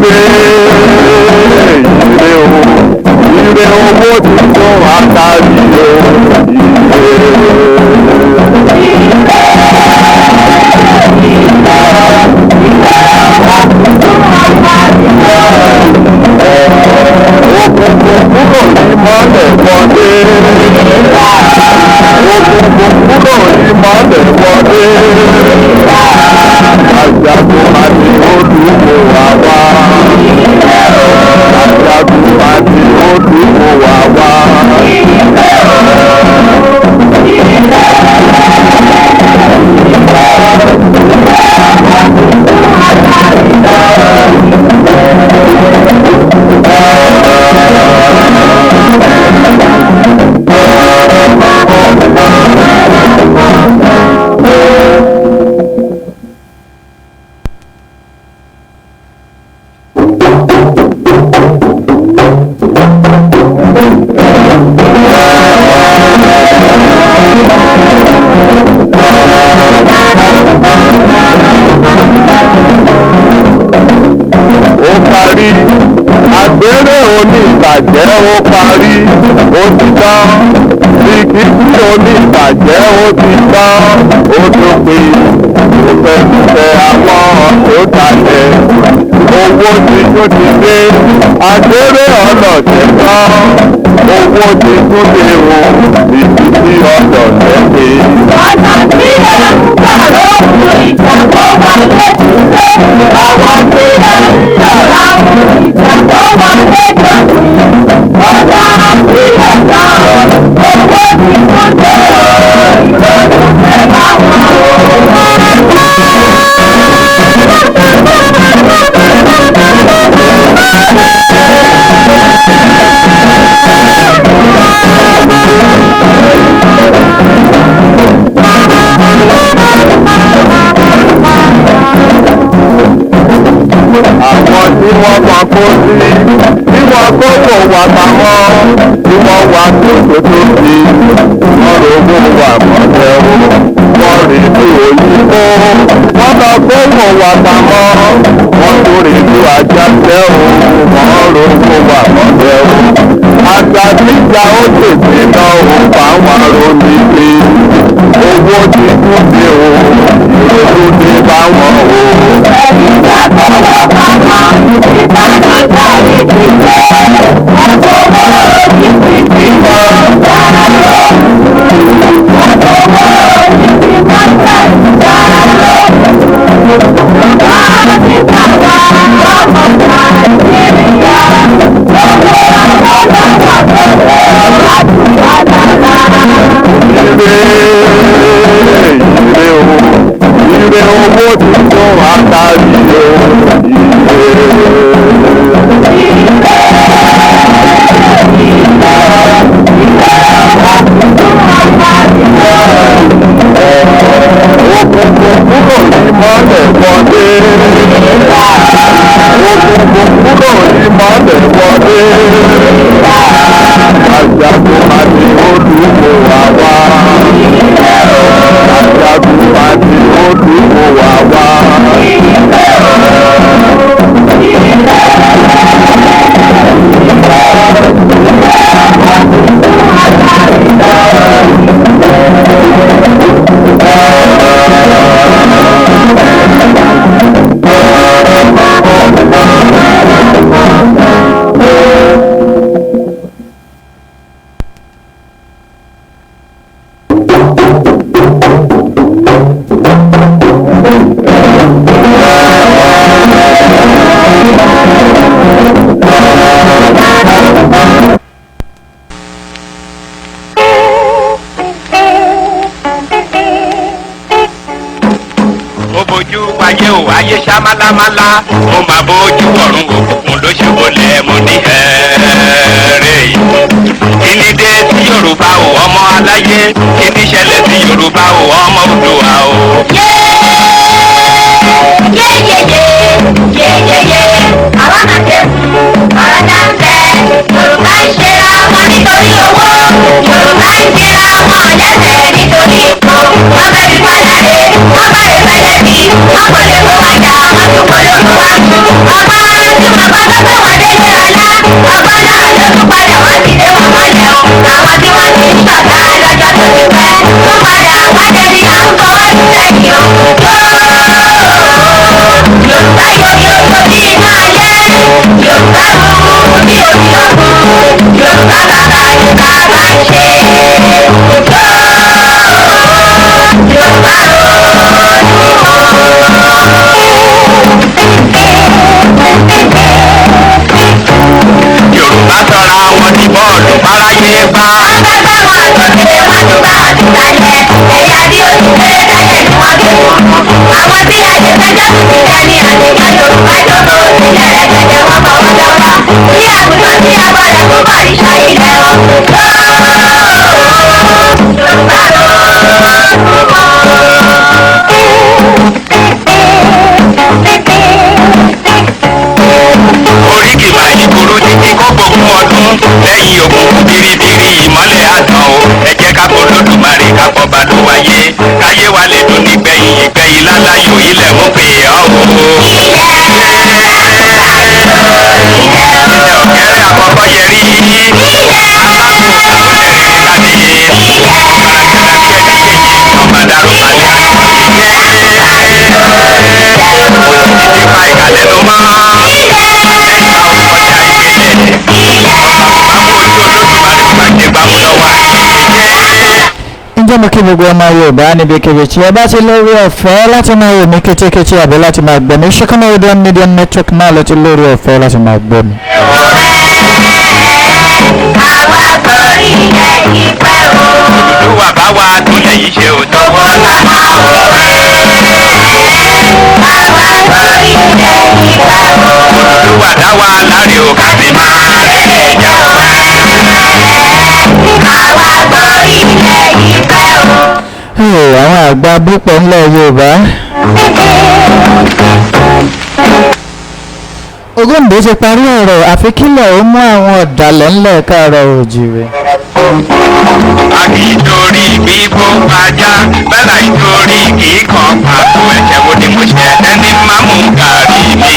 Ire, ire o, ire owó tuntun àtàrí o, ire. Òkùnkùn kúrò ìmọ́lẹ̀ wọlé. Òkùnkùn kúrò ìmọ́lẹ̀ wọlé. Ajagun àti olúwo wà wá. Ajagun àti olúwo wà wá. Ó parí, àgbèrè oníbàjẹ́ ó parí, ó ti tán. Ìkíkí oníbàjẹ́ ó ti tán, ó tún pé ìfẹ́kùfẹ́ àwọn tó talẹ̀. Owó tuntun ti dé, àgbèrè ọlọ́tẹ̀ tán. Owó tuntun dé o, ìkíkí ọlọ́tẹ̀ dé. Ọ̀nà tí ẹ̀ ń gbà lókun ìjà tó wà létúndé. Owó tí ẹ̀ ń lọ láwùn ìjà tó wà léjọ́sìn. Ọ̀nà tí ẹ̀ gbà owó tí tún dé o. Ìrònú fẹ́ bá wọn Àwọn tí wọ́n mọ kó sí, tí wọ́n kó kò wà pamọ́, tí wọ́n wà tó tó tó sí, wọ́n rògbò wà mọ́tẹ́ o, wọ́n rí bí òyìnbó, wọ́n lọ kó kò wà pamọ́, wọ́n tún rí bí ajáṣẹ́ o, wọ́n rògbò wà mọ́tẹ́ o. Àgbà tíjà ó tètè lọ ò fáwọn ronú pé owó ti kú dé o, ìrònú dé báwọn o. Ìjà tó wà pamọ́, ìbànújẹ́ ìdílé. Ẹ̀kọ́ òjijì ló ń dá lọ. Ẹ̀kọ́ òjijì mọ́tẹ̀ ń dá lọ. Ire, ire o, ire owó tuntun àtàrí o, ire. Òkùnkùn kúrò ìmọ́lẹ̀ wọlé. Òkùnkùn kúrò ìmọ́lẹ̀ wọlé. Ajagun àti olúwo wà wá. Ajagun àti olúwo wà wá. Mo bójú ayé o, ayé ṣá málámálá. Mo máa bójú ọ̀run, òkùnkùn ló ṣe wọlé. Mo ní ẹ̀ẹ́rẹ́ yìí. Kí ni dé sí Yorùbá o, ọmọ aláyé? Kí ni ṣẹlẹ̀ sí Yorùbá o, ọmọ Oòduà o? Yeyeye, àwọn àtẹ̀kù ọ̀rọ̀ náà ń bẹ. Yorùbá ń ṣera wọn nítorí owó. Yorùbá ń jẹra wọn lẹ́sẹ̀ nítorí ipò. Wọ́n fẹ́ fi wá láre, wọ́n bá rè fẹ́lẹ́ bí. Wọ́n kò lè kó wájà, wọ́n tún kó lóko wá. Ọgbọ́n tí nípa. Àwọn tí a lè fẹjọ́ sùn sílẹ̀ ní àlejò Yorùbá jókòó sílẹ̀ rẹ̀gẹ̀dẹ̀ wọn fọwọ́ lọ́wọ́. Bí àgùntàn tí a bọ̀rẹ̀ kó bọ̀ ìṣọ́ ilẹ̀ o. Yorùbá Oríkì máa yí burú títí kó gbógun ọdún lẹ́yìn òkùnkùn biribiri ìmọ́lẹ̀ àtàn o. Ẹ jẹ́ ká kó lódùmarè ká pọ̀ bá ló wáyé káyé wa lè dùn nígbẹ̀yìn ìgbẹ̀yìn láláyò ilẹ̀ mú pè ọ́ o. Ilẹ̀ ọ̀kẹ́rẹ́ àkọ́kọ́ yẹrí. Alákòóso lẹ́rìí láti yé. Gbàràgàrà bí ẹni yéye ọba dàrú balẹ̀ àná. Òtítì pa ìkàlẹ́nu mọ́. Ẹ̀ka ọkọjà ìgbélẹ̀. Báwo ojú Olódùmarè ó máa jẹ gbámú lọ́wọ́ àìsí. Ǹjẹ́ mo kí gbogbo ọmọ Yorùbá níbikíbi tí ẹ bá ti lórí ọ̀fẹ́ láti máa wò mí kétékété àbí láti máa gbọ́ mi? Ṣíkánná Rédíò Media Network náà ló ti lórí ọ̀fẹ́ láti máa gbọ́ mi. Àwa torí ilẹ̀ ìpẹ́ o. Olúwa bá wa túnlẹ̀ yìí ṣe ò tọwọ́ lámà o. Àwa torí ilẹ̀ ìpẹ́ o. Olúwa dá wa láre o ká sì máa rẹ̀ jà wá. Àwa torí ilẹ̀ ìpẹ́ o. Hey, àwọn àgbà púpọ̀ ńlẹ̀ Yorùbá. Ògúndé ti parí ọ̀rọ̀ àfi kílẹ̀ ó mú àwọn ọ̀dàlẹ̀ ńlẹ̀ káàárọ̀ oòjíire. A kì í torí gbígbó ajá bẹ́là ìtorí kì í kàn pàtó ẹ̀ṣẹ̀ wo ni mo ṣẹ̀ ẹni máa mú gàrí mi.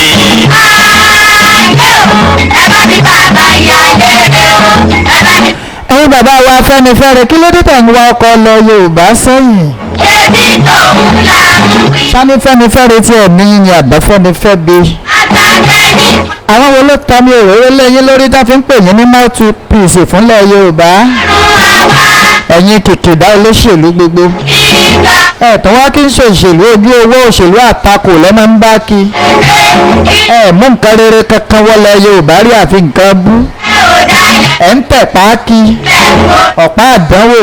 Ayé o, ẹ bá mi bàbá ìyá lérè o, ẹ bá mi. Ẹ̀yin bàbá wa Afẹ́nifẹ́re, kí ló dé tẹ̀ ń wá ọkọ̀ lọ Yorùbá sẹ́yìn? Ṣé bí tòun là ń wí? Sani Fẹ́nifẹ́re tí ẹ̀mí yín ni àbáfẹ́nifẹ́bi. Àtàlẹ́yìn Àwọn wo ló ta mi òróró lẹ́yìn lórí tá fi ń pè yín ní mouthpiece fúnlẹ̀ Yorùbá? fún àwa Ẹ̀yin kìkìdá olóṣèlú gbogbo. ìgbà Ẹ̀tàn wá kí n ṣe òṣèlú ojú owó, òṣèlú àtakò lẹ́ máa ń bá kí. èrè Ẹ mú nǹkan rere kankan wọlé Yorùbá rí àfi nǹkan bú. ilé ò dáyà Ẹ̀ ń tẹ̀pá kí lẹ́kọ̀ọ́. ọ̀pá àdánwò.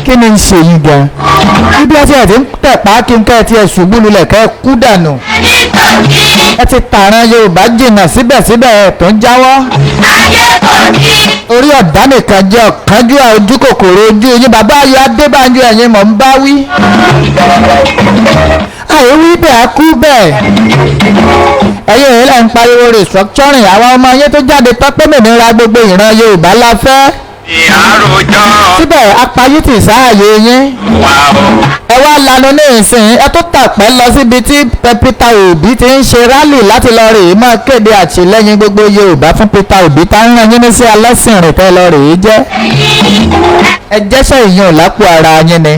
Kí ni ń ṣe yín gan? Ibi ọtí ẹ̀ ti ń tẹ̀pá kí n kẹ́ ẹ ti ẹ̀ ṣubú lulẹ̀ kẹ́ ẹ kú dànù. Nítòsí Ẹ ti tààràn Yorùbá jìnnà síbẹ̀síbẹ̀ ẹ̀ tó ń jáwọ́. ayé kò sí. Orí ọ̀dá nìkan jẹ́ ọ̀kánjú ojú kòkòrò ojú yín. Bàbá Ayọ̀ Adébánjọ, ẹ̀yin mọ̀ ń bá wí. Àìwí bẹ́ẹ̀ á kú bẹ́ẹ̀. Ẹ̀yin èyí lẹ́ ń pariwo restructuring, àwọn ọmọ yín tó jáde tọ́pẹ́ mìíràn gbogbo ìran Yorùbá la fẹ́. Ìhárojọ́ Síbẹ̀ apayí tì sáàyè yín. wà o. Ẹ wá lanu ní ìsìn, ẹ tó tàpẹ́ lọ síbi tí Peter Obi ti ń ṣe rálì láti lọ rèé máa kéde àtìlẹ́yìn gbogbo Yorùbá fún Peter Obi tá ń rán yín ní sí alẹ́sìn rìn tẹ́ lọ rèé jẹ́. Ẹ jẹ́sẹ̀ ìyẹn lápò ara yín ni.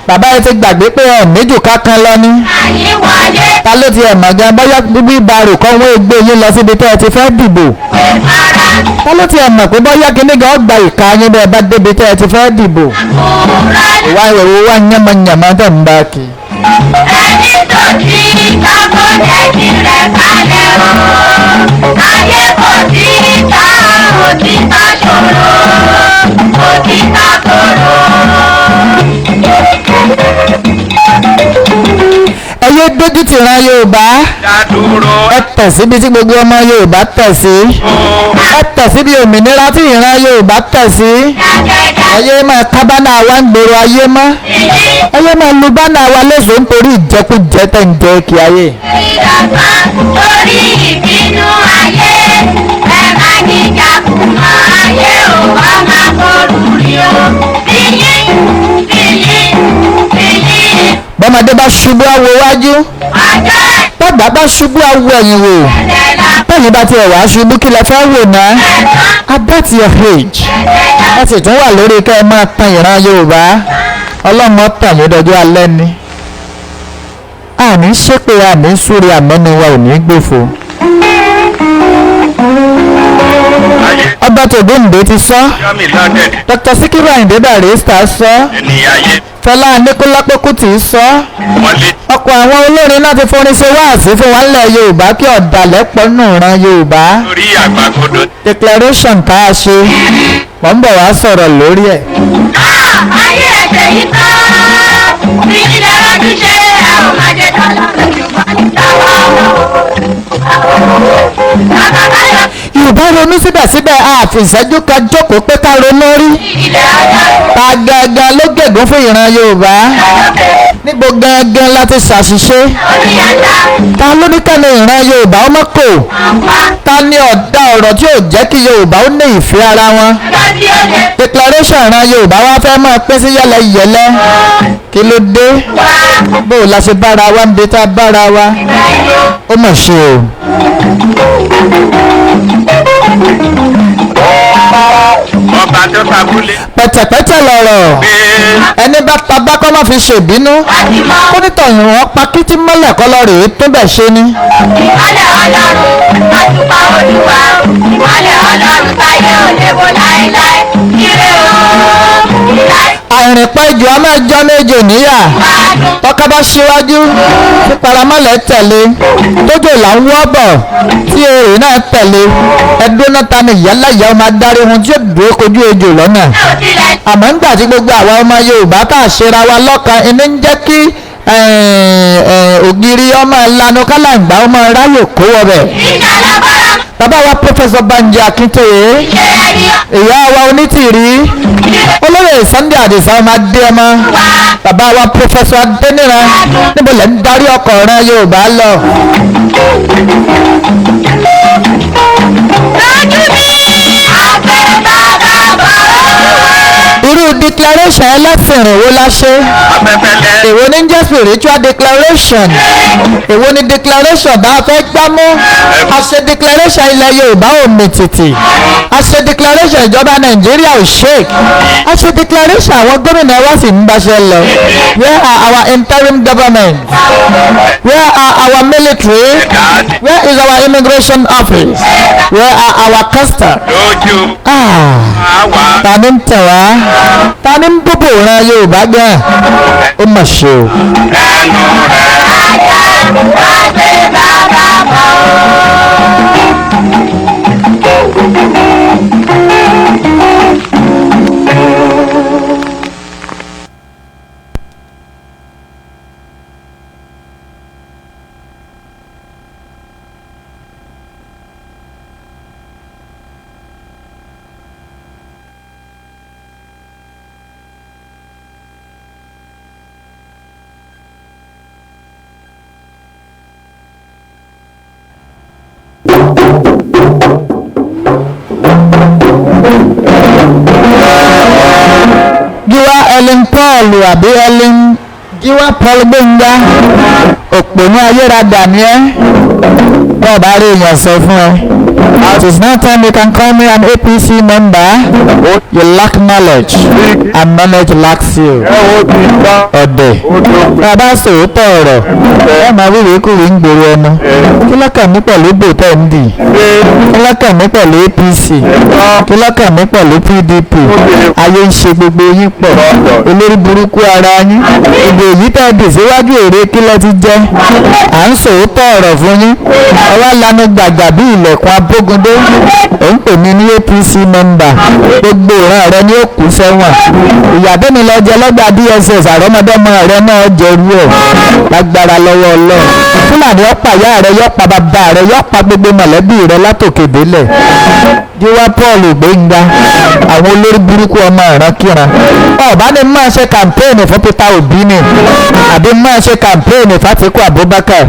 Bàbá yẹn ti gbàgbé pé ẹ méjì kankan lọ ní. Àyíwọlé Ta ló ti ẹ̀ mọ̀ gan bóyá bíbí ìbarò kọ́ wọ́n gbé yín lọ síbi tẹ́ ẹ ti fẹ́ dìbò? pé fara Ta ló ti ẹ̀ mọ̀ pé bóyá kíní gan gba ìka yín bẹ́ẹ̀ bá débi tẹ́ ẹ ti fẹ́ dìbò? kúra Ìwà ìwẹ̀wò wá yánmọ́yánmọ́ tẹ̀ ń bá kí. ẹni tó ti kábọ̀ jẹ́jì rẹ̀ kalẹ̀ o. Ayé kò sí ta òtítọ́ ṣòro, òtítọ́ kòrò. Ẹ yé dójú tì ran Yorùbá. Dá dúró Ẹ tẹ̀ síbi tí gbogbo ọmọ Yorùbá tẹ̀ sí. o. Ẹ tẹ̀ síbi òmìnira tí ìran Yorùbá tẹ̀ sí. Dákẹ́jà Ẹ yé máa ká bánà wa ń gbòòrò ayé mọ́. ìdí Ẹ yé máa lu bánà wa léṣe nítorí ìjẹkújẹ tẹ̀ ń jẹ kí ayé. ìdàgbà torí ìbínú ayé. Ẹ má níjà kùmọ̀ ayé o, ọmọ kòrò rí o. Bíyín, bíyín, bíyín. Bọ́mọdé bá ṣubú awo wájú. Ọjọ́ Bàbá bá ṣubú awo ẹ̀yìn wò. ẹ̀dẹ̀ la Bẹ́ẹ̀ni bá tiẹ̀ wá ṣubú, kí lẹ fẹ́ wò náà? ẹ̀sán At that your age, ẹ̀dẹ̀ la ẹ sì tún wà lórí kẹ́ ẹ máa tan ìran Yorùbá. Ọlọ́mọ tàn yín dọjọ́ alẹ́ ni. Àní ṣépè, àní súre, àmọ́ni wa ò ní gbòfo. Ayé Ọba Robert Ògúndé ti sọ, Yọmi lọ́dẹ̀dẹ̀ Dr. Sikiru Ayinde Barrister sọ, ẹni ayé Fẹlá Aníkúlápó Kútì sọ. wọ́n lé Ọ̀pọ̀ àwọn olórin náà ti forin ṣe wáàsí fún wa nílẹ̀ Yorùbá kí ọ̀dàlẹ̀ pọ̀ nù ran Yorùbá. lórí àgbàkodò. Declaration tá a ṣe, mò ń bọ̀ wá sọ̀rọ̀ lórí ẹ̀. Ayé ẹ̀ṣẹ̀ yìí tán, ní ilẹ̀ ọdún ṣe a ò máa jẹ tọ́lọ́run ṣùgbọ́n níta wà ó. Bàbá Báyọ̀ Yorùbá ronú síbẹ̀síbẹ̀, a fi ìṣẹ́jú kan jókòó pé ká ronú rí. ilẹ̀ ọjọ́ Ta gangan ló gègún fún ìran Yorùbá? Níbo gangan la ti ṣàṣìṣe? oníyàtà Ta ló ní kẹ́ni ìran Yorùbá ó mọ́ kò? àpá Ta ni ọ̀dà ọ̀rọ̀ tí ò jẹ́ kí Yorùbá ó ní ìfẹ́ ara wọn? lọ́dí ó lè Declaration ìran Yorùbá wá fẹ́ máa pín sí yẹ́lẹyẹ̀lẹ. Kí ló dé? wá Bó o la ṣe bára wa ń bi tá a bára wa? ìgbà ìlú. Ó mà ṣe o. Ọba tó fabúlé Pẹ̀tẹ̀pẹ̀tẹ̀ lọ̀rọ̀. gbé Ẹni bá ta bá kọ́ má fi ṣèbínú. Wọ́n ti mọ Kó nítọ̀yìn wọn pa kítí mọ́lẹ̀ kọ́ lọ rèé tó bẹ̀ ṣe ni. ìmọ́lẹ̀ Ọlọ́run, àtùpà Olúwa, ìmọ́lẹ̀ Ọlọ́run táyé ò lè wò láéláé. Ire o, ìláì Àìrìnpọ̀ ejò a máa jọ́ méjò níyà. gbádùn. Tọ́ka bá ṣíwájú tí paramọ́lẹ̀ tẹ̀lé, tójò là ń wọ́ bọ̀ tí èrè náà tẹ̀lé. Ẹdún náà ta ni ìyáláyà ọmọ adarí ohun tí ó dúró kojú ejò lọ́nà. Ṣé ò tilẹ̀ Àmọ́ ńgbà tí gbogbo àwa ọmọ Yorùbá tá a ṣera wa lọ́kan, inú ń jẹ́ kí ògiri ọmọ lanu kálàǹgbá ọmọ ráyè kó wọbẹ̀. ìjà lágbára Bàbá wa Pọ́fẹ́sọ̀ Banji Akíntóyè, ṣe ẹni ìyá wa Onítìrí, olóyè Sunday Adisa ọmọ Adéọmọ, wá. bàbá wa Pọ́fẹ́sọ̀ Adéníran, níbo lẹ́ ń darí ọkọ̀ ran Yorùbá lọ? Lójú mi, àgbẹ̀ bàbá bọ̀. Irú declaration ẹlẹ́sìn wo la ṣe? Afẹ́fẹ́ lẹ́ Èwo ní jẹ́ spiritual declaration? Èwo ni declaration bá a fẹ́ gbámú? A ṣe declaration ilẹ̀ Yorùbá ò mìtìtì. A ṣe declaration ìjọba Nàìjíríà ò shake. A ṣe declaration àwọn gómìnà wa sì ń báṣẹ́ lọ. Where are our interim government? Where are our military? ẹ̀dá Where is our immigration office? Where are our custom? lójú Ah, àwa ta ni ń tẹ̀ wá? Ta ni ń búbò ran Yorùbá gan? Ó mà ṣe o. ẹnu rẹ̀. Àgbẹ̀ bàbá bọ̀. Gíwá Ellen Paul àbí Ellen Gíwá Paul Gbénga, òpònú ayérada ni ẹ́. Bọ́ọ̀ bá rí èèyàn sọ fún ẹ. It is now time you can call me an APC member. You lack knowledge and knowledge lacks you. Ẹ ó ti tán. Ọ̀dẹ̀. Ó dópin. Bá a bá sòótọ́ ọ̀rọ̀, ẹ máa wíwèé kúrò ń gbòòrò ẹnu. Kí lọ́kàn mi pẹ̀lú ìbò tẹ̀ ń dì? Ṣé Kí lọ́kàn mi pẹ̀lú APC? ẹ̀tọ́ Kí lọ́kàn mi pẹ̀lú PDP? Ayé ń ṣe gbogbo yín pọ̀. Olórí burúkú ara yín. Ìbò èyí tẹ́ dì síwájú èrè kí lẹ ti jẹ́. À ń sòótọ́ ọ̀rọ̀ fún yín. Ọwọ́ lanu gbàgbà bí ilẹ̀kùn abógundé. Ò ń pè mí ní APC member. Gbogbo ìran rẹ ni ó kú sẹ́wọ̀n. Ìyá tẹ́mi lọ jẹ lọ́gbà DSS, àrọ́mọdọ́mọ rẹ náà jẹrú ẹ̀. Lágbára lọ́wọ́ Ọlọ́run. Fúlàní ọ̀pá ìyá rẹ, yọ̀pá bàbá rẹ, yọ̀pá gbogbo mọ̀lẹ́bí rẹ látòkè délẹ̀. Gíwá Paul Gbénga, àwọn olórí burúkú ọmọ ìrankíran. Ọ̀bá ni máa ṣe kàmpéènì fún Peter Obi ni, àbí máa ṣe kàmpéènì f'Átíkù Abubakar.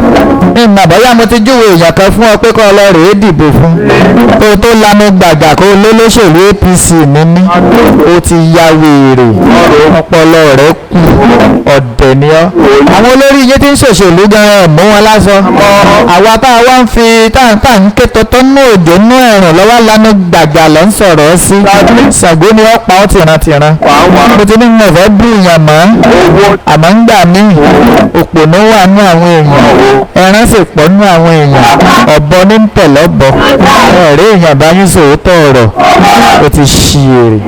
Ìmọ̀ bóyá mo ti júwe èèyàn kan fún ọ pé kọ́ ọ lọ rèé dìbò fún. Kó o tó lanu gbàgà kó o lólóṣèlú APC níní. O ti ya wèrè, ọpọlọ rẹ kù, ọ̀dẹ̀ ni ọ́. Àwọn olórí yín ti ń ṣòṣèlú gan-an mú wọn lásán. Àwa tá a wá ń fi táǹtà ń ké tọ́tọ́ nú òjò nú ẹ̀rùn lọ́wọ́ lanu gbàgbà ló ń sọ̀rọ̀ sí. Ṣàngó ni ó pa ọ́ tìrantìran. Mo ti ní mo fẹ́ bí ìyàn mọ́. Àmọ́ ń gbà mí, òpònú wà ní àwọn èèyàn, ẹran sì pọ̀ ní àwọn èèyàn, ọ̀bọ ní ń tẹ̀lé ọ̀bọ. Ẹ̀rí èèyàn bá yín sòótọ́ ọ̀rọ̀, ó ti ṣí èrè.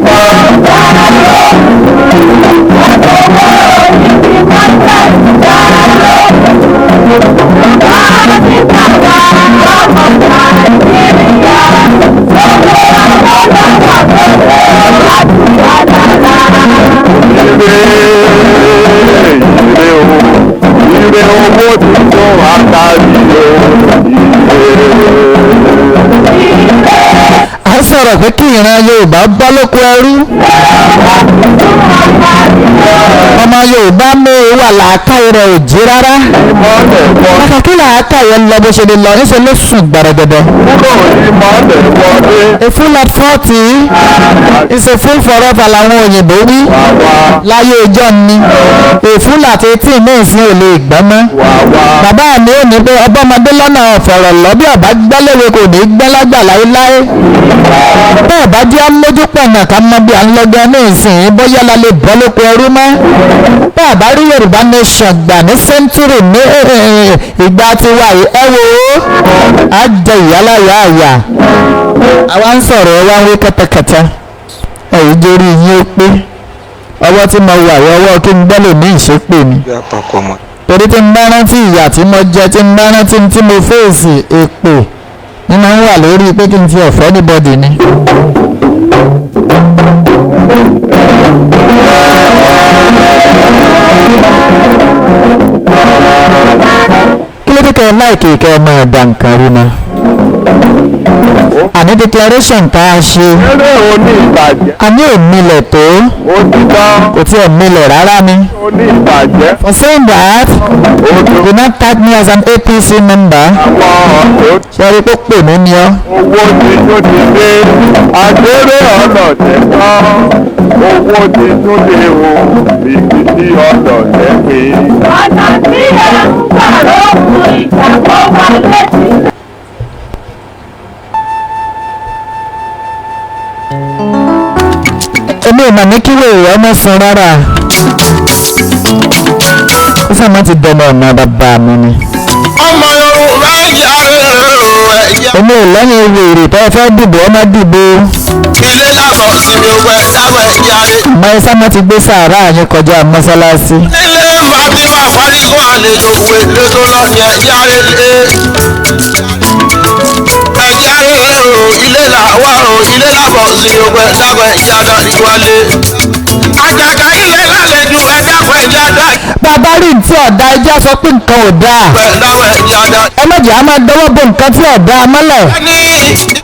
Ire ire o, ire owó tuntun àtàrí o, ire. À ń sọ̀rọ̀ pé kí ìran Yorùbá bọ́ lóko ẹrú. Ọmọ Yorùbá mú wà làákàyè rẹ̀ ò jí rárá. Ìmọ̀lẹ̀ wọlé Kàkà kí làákàyè lọ bó ṣe lè lọ, níṣẹ́ ló sùn gbàrẹ̀gẹ̀dẹ̀. kúrò, ìmọ̀lẹ̀ wọlé. A fool at 40 is a fool forever làwọn òyìnbó wí. Wàwá Láyé ìjọ ni a fool at 18 ní ìsìn ò lè gbọ́n mọ́. wàwá. Bàbá mi ò ní pé ọbọ̀mọdé lọ́nà ọ̀fọ̀rọ̀ lọ, bí ọba gbẹ́lẹ́wé kò ní gbẹ́ lágbà láéláé. Bẹ́ẹ̀ bá jẹ́ amójúpọ̀nà ká mọ bí à ń lọ́gán ní ìsìn, bóyá la lè bọ́ lóko ẹrú mọ́. Bẹ́ẹ̀ bá rí Yorùbá nation gbà ní sẹ́ńtúrì ní ìgbà tiwa yìí, ẹ wò ó, á jẹ ìyáláyà àyà. Àwa ń sọ̀rọ̀, ẹ wá ń wí kẹ́tẹ́kẹ́tẹ́. Ẹ̀yìn jórí yín ó pé ọwọ́ tí mo wà yọ ọwọ́ kí n gbọ́ lè ní ìṣépè ni, torí tí n bá rántí ìyà tí mo jẹ, tí n bá rántí tí mo fèsì, èpè ní máa ń wà lórí pé kí n ti ọ̀fẹ́ anybody ni. Kí ló dé kẹ́ ẹ láìkè kẹ́ ẹ máa dà nǹkan rí mọ́? Àní declaration tá a ṣe, Eré oní ìbàjẹ́. a ní òmìnlẹ̀ tó Ó ti tán. kò tí ò milẹ̀ rárá ni. Oní ìbàjẹ́. For saying that, Ó ti do not tag me as an APC member. àwọn ọ̀tọ̀. Ṣé rí pé pè mí ni ọ́? Owó ti tún ti dé. Àdéré ọlọ́tẹ̀ tán. Owó ti tún dé o. Ìkìtì ọlọ́tẹ̀ pé. Ọ̀nà tí ẹ̀ ń gbà lóhùn ìjà kó wà létí. Èmi ò mà ní kí wèrè ọmọ sun rárá. Ó sàmọ́ ti dẹnu ọ̀nà bàbá mi ni. Ọmọ Yorùbá yàrá ẹ̀yà. Èmi ò lẹ́yìn wèrè tó fẹ́ dìbò ọmọ dìbò. Ilé làbọ̀ sinmi wẹ̀ dáwọ̀ yàrá. Àmọ́ ẹ sámọ́ ti gbé sàárà yín kọjá mọ́sálásí. Ilé Fatima Farigun àlejò òwe lótó lọ ní ẹ̀yà rẹ̀. Ẹ̀yà rẹ̀ o, ilé làwà o, ilé làbọ̀ sinmi wẹ̀ dáwọ̀ yàrá ìwálé. Àjàgà ilé lálejò ẹ̀dá pẹ̀ yàrá Bàbá rí ní tí ọ̀dà, ẹjẹ́ sọ pé nǹkan ò dáa. pẹ̀ dáwọ̀ yàrá. Ẹ má jẹ́ á máa dọwọ́ bo nǹkan tí ọ̀dà mọ́lẹ̀. Ní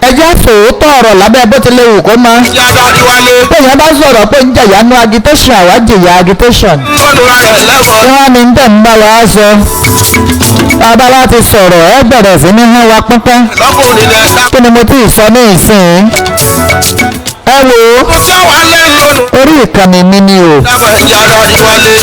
Ẹjẹ́ sòótọ́ ọ̀rọ̀ lábẹ́ bó ti lè wù kó máa. yàrá ìwálé. Téèyàn bá sọ̀rọ̀ pé ń jẹ̀yà nú agitation, àwa jìyà agitation. Lọ́dún rẹ̀ lẹ́wọ̀n. Kí wọ́n ní tẹ̀ ń bá wa sọ. Bàbá wa ti sọ̀rọ̀, ẹ bẹ̀rẹ̀ sí ní hán wa pínpín. Lọ́kùnrin lẹ̀ dá. Kí ni mo ti sọ ní ìsìn? Ẹ wo Mo tí wà lẹ́nu. orí ìkànnì mi ni o. Dáwọ̀ yàrá ìwálé.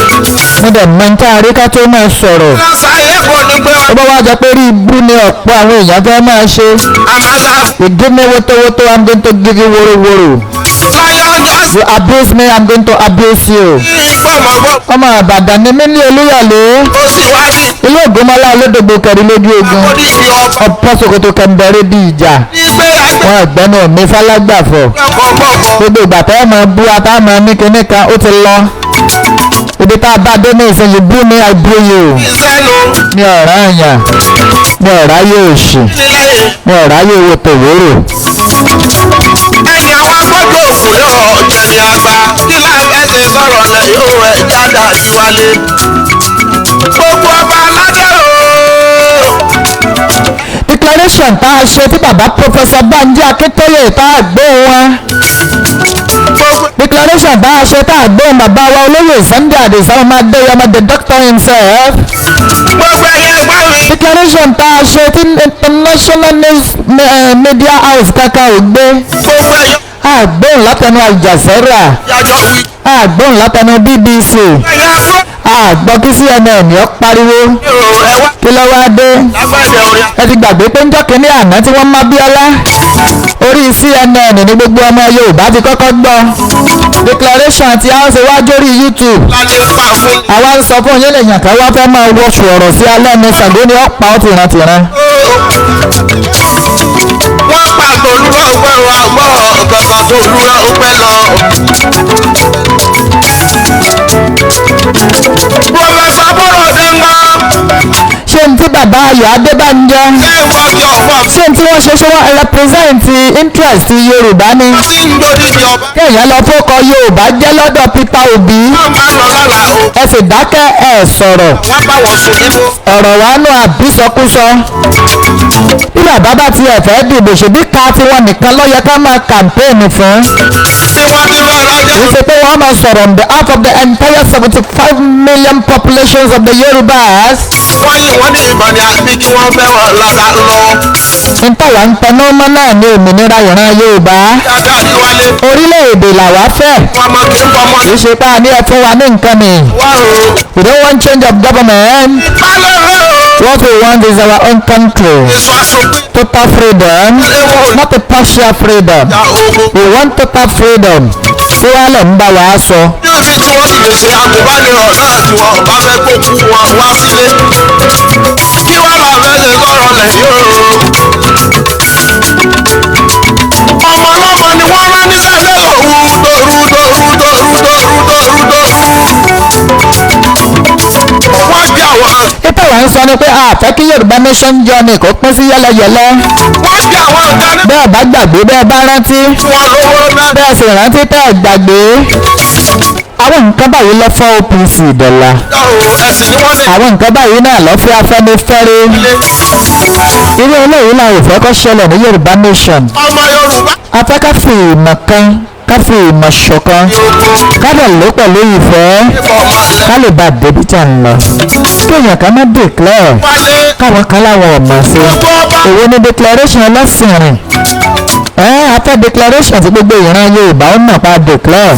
Mo dẹ̀ mọ ní tá a rí ká tó máa sọ̀rọ̀. Lọ́sàáyé kò ní pẹ́. Ó bá wá jọ pé rí ibú ni ọ̀pọ̀ àwọn èèyàn fẹ́ máa ṣe. Àmàlà. You give me wotowoto, I'm going to give you worowóró. Láyọ̀ ọjọ́ You abuse me, I'm going to abuse you. sí gbọ̀mọ̀gbọ̀. Ọmọ Ìbàdàn ni mí ní Olúyọ̀lé. Ó sì wá ní Ilé Ògbómọlá olódògbò kẹrin lójú ogun. àkọ́dí ìdí ọba. Ọ̀pọ̀ ṣòkòtò kẹ̀ǹbẹ̀rẹ̀ bí ìjà. Ní pé àgbẹ̀ Wọn ọ̀gbẹ́ni mi fálágbàfọ̀. ọkọ̀ gbọ̀ngàn. Gbogbo ìgbà tẹ́ ẹ máa bú ata máa ní kinní kan, ó ti lọ. Ibi tá a bá dé ní ìsinyìí, bú mi, I bú you. Ìsẹ́nu Mi ọ̀rá àyàn, mi ọ̀rá yóò ṣì, nílẹ̀. mi ọ̀rá yóò wo tòwérò. Ẹni àwọn agbọ́dọ̀ òkú yóò jẹ̀bi àgbà. Kí láfẹsẹ̀ sọ̀rọ̀ lẹ̀ yóò ẹ̀ jáde àtiwálé. Gbogbo ọba aládé o. Declaration tá a ṣe tí bàbá Professor Banji Akíntóyè tá a gbé wọn. Gbogbo Declaration tá a ṣe tá a gbé wọn bàbá wa olóyè Sunday Adisa ọmọ Adéyẹmọ, the doctor himself. Gbogbo ẹ̀yẹ ẹgbẹ́ mi. Declaration tá a ṣe tí International News Media House kankan ò gbé. Gbogbo ẹ̀yẹ Àgbóhùn látẹnu Al Jazeera. yàjọ wí. Àgbóhùn látẹnu BBC. Ẹ̀yẹ afro. Àgbọ̀ kí CNN ó pariwo. Ẹ wá Kí ló wá dé? lágbàdẹ orin. Ẹ ti gbàgbé pé ń jọ́ kínní àná tí wọ́n má Bíọ́lá, ó Orí CNN ní gbogbo ọmọ Yorùbá ti kọ́kọ́ gbọ́ declaration ti à ń ṣe wájú orí YouTube. Lálẹ́ pa fún. Àwa ń sọ fún yín, lèèyàn kan wá fẹ́ máa wọṣù ọ̀rọ̀ sí alẹ́ ní Ṣàngó ni ọ̀pá ó tìrantìran. Wọ́n pa tòlúrọ̀ ọpẹ́ wa gbọ́ ọ̀kọ̀ọ̀kan tòlúrọ̀ ọpẹ́ lọ. Professor Bọ́lọ̀dé ń gbọ́. Ṣé n tí bàbá Ayọ̀ Adébánjọ Ṣé ìwọ kí ọ̀pọ̀ ṣé n tí wọ́n ṣe, ṣé wọ́n represent interest Yorùbá ni? tí ń gbódìdì ọba? Kéèyàn lọ fọ́kọ Yorùbá jẹ́ lọ́dọ̀ Peter Obi. Wọ́n máa lọ lọ́la o. Ẹ sì dákẹ́, ẹ sọ̀rọ̀. Wọ́n bá wọn sùn nínú. Ọ̀rọ̀ wa nù àbísọkúsọ. Bí bàbá bá tiẹ̀ fẹ́ dìbò, ṣèbí ká tiwọn nìkan ló yẹ ká máa campaign fún. Tí wọ́n ti fẹ́ rájá. Kì í ṣe pé wọ́n máa sọ̀rọ̀ on behalf of the entire 75 million populations of the Yorubas. Wọ́n yìn wọ́n ní ìbọn ni àbí kí wọ́n fẹ́ wọn lọ́dà lọ. Ntàwa ń tẹnu mọ́ náà ní òmìnira ìran Yorùbá. Dáadáa ní wálé. Orílẹ̀-èdè làwa fẹ́. Wọ́n mọ kí n fọmọ. Kì í ṣe pé a ní ẹ fún wa ní nǹkan mi. Wá o. We don't want change of government. Bálẹ̀ rẹ̀ o. What we want is our own country. Èso aṣòpin. Total freedom, not a partial freedom. Ìjà ogun. We want total freedom. Tí wàá lẹ̀ ń bá wa sọ. Níbi tí wọ́n sì lè ṣe agùnbánirọ̀ náà tí wọ́n bá fẹ́ kó kú wọn wá sílé. Kí wọ́n là fẹ́ ṣe sọ̀rọ̀ lẹ̀ yóò. Ọmọ ọlọ́mọ ni wọ́n rán níṣẹ́ lóru dòru dòru dòru dòru dòru dòru. Wọ́n jẹ́ àwọn Ètò wa ń sọ ni pé a fẹ́ kí Yorùbá nation journey kó pín sí yẹ́lẹyẹ̀lẹ. Wọ́n jẹ́ àwọn ọ̀gá ní Bẹ́ẹ̀ bá gbàgbé, bẹ́ẹ̀ bá rántí, wọn lówó náà. bẹ́ẹ̀ sì rántí tẹ́ ẹ̀ gbàgbé. Àwọn nǹkan báyìí lọ fọ́ OPC dọ̀la. Ẹ̀sìn ni wọ́n lè Àwọn nǹkan báyìí náà lọ fẹ́ Afẹ́nifẹ́re. lé. Irú eléyìí làwọn ò fẹ́ kó ṣẹlẹ̀ ní Yorùbá nation. Ọmọ Yorùbá A fẹ́ ká fi ìmọ̀ kan, ká fi ìmọ̀ ṣọ̀kan, ká dẹ̀ ló pẹ̀lú ìfẹ́, ká lè bá débi tá ń lọ. Kí èèyàn kan má declare, wálé. káwọn kan láwọn ò mọ̀ sí. Gbogbo ọba. Èwo ni declaration ẹlẹ́sìn rìn? Ẹ́ a fẹ́ declaration tí gbogbo ìran Yorùbá ó mọ̀ pa declare.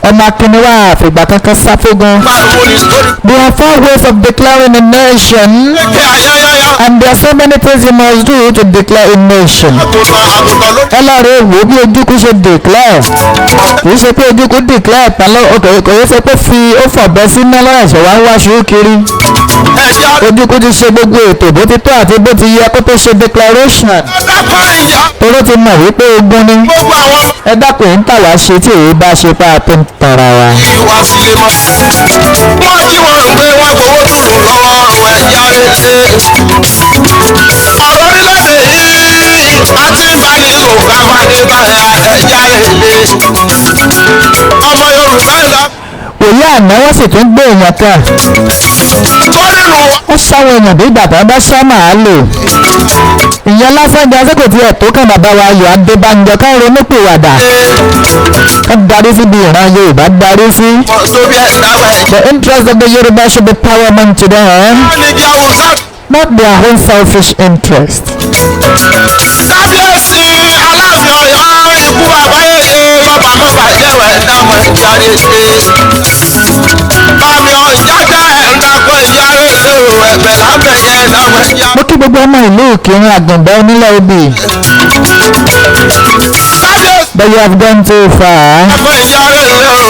Ọmọ akínníwá àfìgbà kankan sáfógun. Pariwo ní lórí. There are four ways of declaring a nation, Kí ayáyáyá. and there are so many things you must do to declare a nation. Àgùntàn àgùntàn ló. Ẹ lọ rẹ wò bí Ojukwu ṣe declare. Kì í ṣe pé Ojukwu declare tán lọ, kò í ṣe pé fi ó fọ̀bẹ sí náírà ẹ̀ṣẹ̀ wá ń wáṣú kiri. Ẹ̀jẹ̀ Ojukwu ti ṣe gbogbo ètò bó ti tó àti bó ti yẹ kó tó ṣe declaration. Dákọ̀ ìyá. Toró ti mọ̀ wípé ogun ni. Gbogbo àwọn Ẹ dákun, ń tà wá ṣe tí èyí bá ṣe pa tó ń tara wa. ìwà sílé mọ́. Wọ́n jí wọn pé wọ́n gbowó tùrù lọ́wọ́ ẹ̀yà rẹ̀. Ọ̀rọ̀ orílẹ̀-èdè yìí àti ìbánilò káfáńdé báyà ẹ̀yà rẹ̀. Ọmọ Yorùbá ìlà Òye àná, wọ́n sì tún gbé èèyàn kan. tó nínú Ó ṣáwọn èèyàn bí ìgbà tó ń bá ṣá màálù. Ìyẹn lásán gan, sí kò tiẹ̀ tó kàn bàbá wa Ayọ̀ Adébánjọ ká ronúpìwàdà, ká darí síbi ìran Yorùbá darí sí. Tó bí ẹ̀dá wẹ̀. The interest of the Yoruba should be paramount to them, Wọ́n ní kí Awùsá not their own selfish interest. Kábíyèsí Aláàfin Ọ̀yọ́, ikú àbáyé bàbá mọ́fà jẹ́wẹ̀ dámọ̀ ìjáde ṣe. Bàmí ọ̀jájá ẹ̀ ń dákọ̀ ìyáre ṣe o, ẹ̀bẹ̀ lábẹ̀ yẹn dámọ̀ ìyá. Mo kí gbogbo ọmọ ìlú Ìkìrun, Àgùnbẹ́, onílẹ̀ obì. Kábíyèsí But you have gone too far. dákọ̀ ìyáre ṣe o.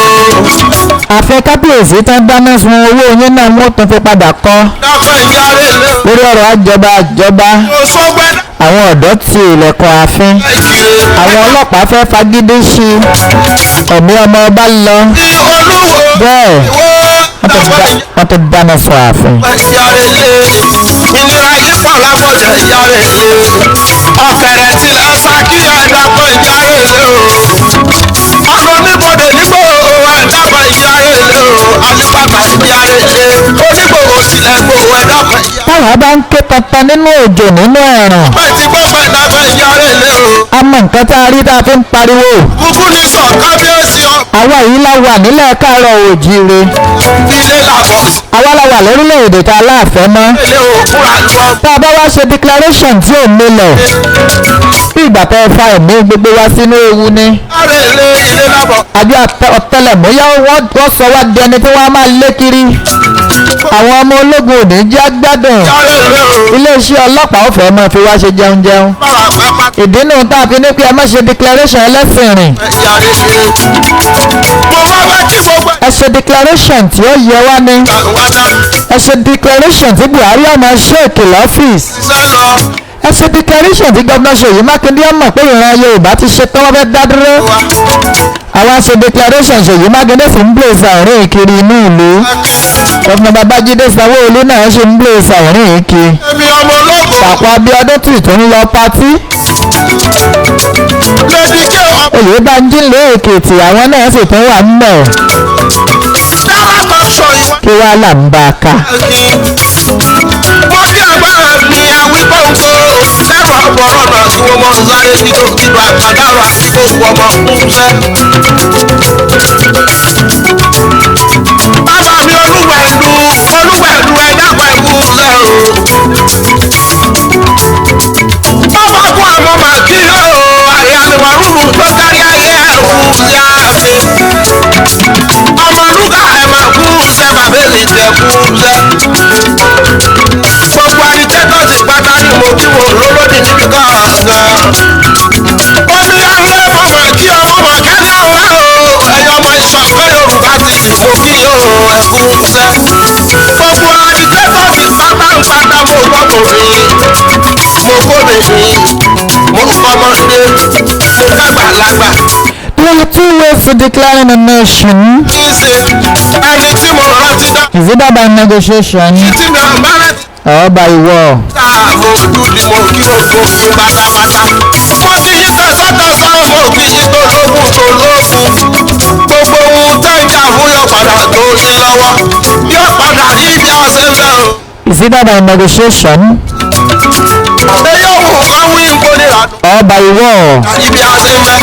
Àfẹ́ kábíyèsí tán dáná sun, owó yín náà wọ́n tún fi padà kọ́. Dákọ̀ ìyáre ṣe o. Lórí ọ̀rọ̀ àjọba àjọba, Òṣogbo àwọn ọ̀dọ́ ti ilẹ̀kùn ààfin. Ìkirè. Àwọn ọlọ́pàá fẹ́ fagídí sí i. Ẹ̀mí ọmọ ọba lọ. Ní Olúwo Bẹ́ẹ̀ ìwọ wọ́n tún dáná sun ààfin. Ìyáre ṣe ìnira yìí pọ̀ lápọ̀jù ìyáre ṣe. Ọ̀kẹ́rẹ́ tilẹ̀ Ṣakí ẹ̀ dákọ̀ ìyáre ṣe o. Ọ̀nà oníbodè nígbò ẹ̀ dákọ̀ ìyáre ṣe o. Alíbàbà ìyáre ṣe. Onígbòho tilẹ̀ gbòho ẹ̀ dákọ̀ ìyáre. Táwa bá ń ké tantan nínú òjò, nínú ẹ̀rùn, Pẹ̀ tí gbọ́pẹ̀ dákọ̀ ìyáre ṣe o. a mọ nǹkan tá a rí tá a fi ń pariwo. Kúkú ní sọ kábíyèsí. Àwa yìí la wà nílẹ̀ káàárọ̀ oòjíire. Ilé làbọ̀. Àwa la wà lórílẹ̀‐èdè tá a láàfẹ́ mọ́. Ilé òkúra lọ. Tá a bá wá ṣe declaration tí ò nílẹ̀, bí ìgbà tó fa ẹ̀mí gbogbo wa sínú ewu ni. Láre ilé ilé làbọ̀. Àjọ ọ̀tẹlẹ̀múyẹ́ wọ́n sọ wá di ẹni tí wọ́n á máa lé kiri. Àwọn ọmọ ológun ò ní jẹ́ gbádùn. Láre ilé o. Iléeṣẹ́ ọlọ́pàá ò fẹ́ máa fi wá ṣe jẹun jẹun. Bára pápá. Ìdí nù tá a fi ní pé ẹ má ṣe declaration ẹlẹ́sìn rìn. Yàrá ilé. Mo wá wá kí gbogbo Ẹ ṣe declaration tí ó yẹ wá ní. ẹ̀ka wá dá. Ẹ ṣe declaration tí Buhari ọmọ ṣèkì lọ́fíìsì. Ṣé lọ? Ẹ ṣe declaration tí gómìnà Ṣèyí Mákindé mọ̀ pé ìran Yorùbá ti ṣe tán, wọ́n fẹ́ dá dúró. Wa. Àwa ṣe declaration, Ṣèyí Mákindé sì ń blaze àárín kiri inú ìlú. Gómìnà Babájídé Sanwó-Olú náà ṣe ń blaze àárín kiri. Èmi ọmọ ológo. Dàpọ̀ Abíọ́dún tì tó ń lọ party. Lady K ọmọ. Oyèbánjí lé Èkìtì, àwọn náà sì tún wà ń bẹ̀. Dára kan sọ ìwà. Kí wàá là ń bá a ká? Mo kí agbára mi àwíkọ́ńkọ́ lẹ́rọ ọ̀bọ̀rọ̀ náà tí wọ́n mọ̀ sáré dídò dídò àgbàdàrà tó wù ọmọ kúnṣẹ́. Bàbá mi olúwẹ̀lú olúwẹ̀lú ẹ̀dá pẹ̀lú ṣẹ́ o. Bàbá kú àmọ́ màá kí o àyàlùwà rúrù tó kárí ayé ẹ̀kú sí ààfin. Ọmọ lúgà ẹ̀ máa kú ṣẹ́ bàbá èlì tẹ̀ kú ṣẹ́. Gbogbo agitator ti pátá ni mo kí wọn lólódì níbi kọ̀ọ̀kan. Omi alẹ́ mọ̀mọ́ kí ọmọ mọ̀ kẹ́lẹ́ ọ̀la o. Ẹ̀yin ọmọ ìṣọ̀kan Yorùbá ti sì mo kí o ẹ̀kú sẹ́. Gbogbo agitator ti pátá ń pátá mo gbọ́kùnrin. Mo kóbìnrin, mo kọ́mọdé, mo kágbàlagbà. There are two ways to declaring a nation. Kí n ṣe ẹni tí mo rántí dá. Is either by negotiation Tí mi ò bá rántí or by war. Mo dúdú mo kí o kò kí pátápátá. Mo kí yín tẹ̀sán-tẹ̀sán, mo kí yín tológun tológun. Gbogbo ohun tẹ́ ń jà fún yóò padà tó yín lọ́wọ́. Yóò padà rí bí a ṣe ń fẹ́ o. Is either by negotiation Èyí òun kan wí nǹkan nira or by war. ibi a ṣe ń fẹ́.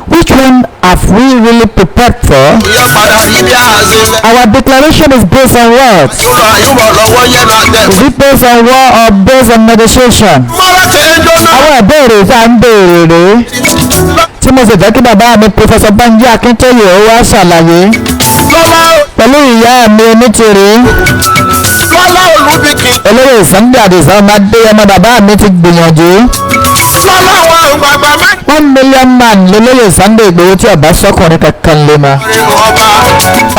Which one have we really prepared for? Yóò padà rí bí a ṣe ń fẹ́. Our declaration is based on what? Yóò lọ àyùbọ̀ lọ́wọ́ yẹn náà tẹ̀. Is it based on war or based on negotiation? Mọ́lá tẹ̀ ń jóná. Àwọn ìbéèrè tá à ń béèrè rèé tí mo sì fẹ́ kí bàbá mi Professor Banji Akíntóyè ó wá ṣàlàyé Lọ́lá pẹ̀lú ìyá mi onítìrí Lọ́lá Olúbíkì. olóyè Sunday Adisa ọmọ Adéyẹmọ. Bàbá mi ti gbìyànjú. Lọ́lá àwọn àgbààgbà mẹ́rin 1 million man lolóyè Sunday Ìgbòho tí ọba sọkùnrin kankan lè mọ. Ọba.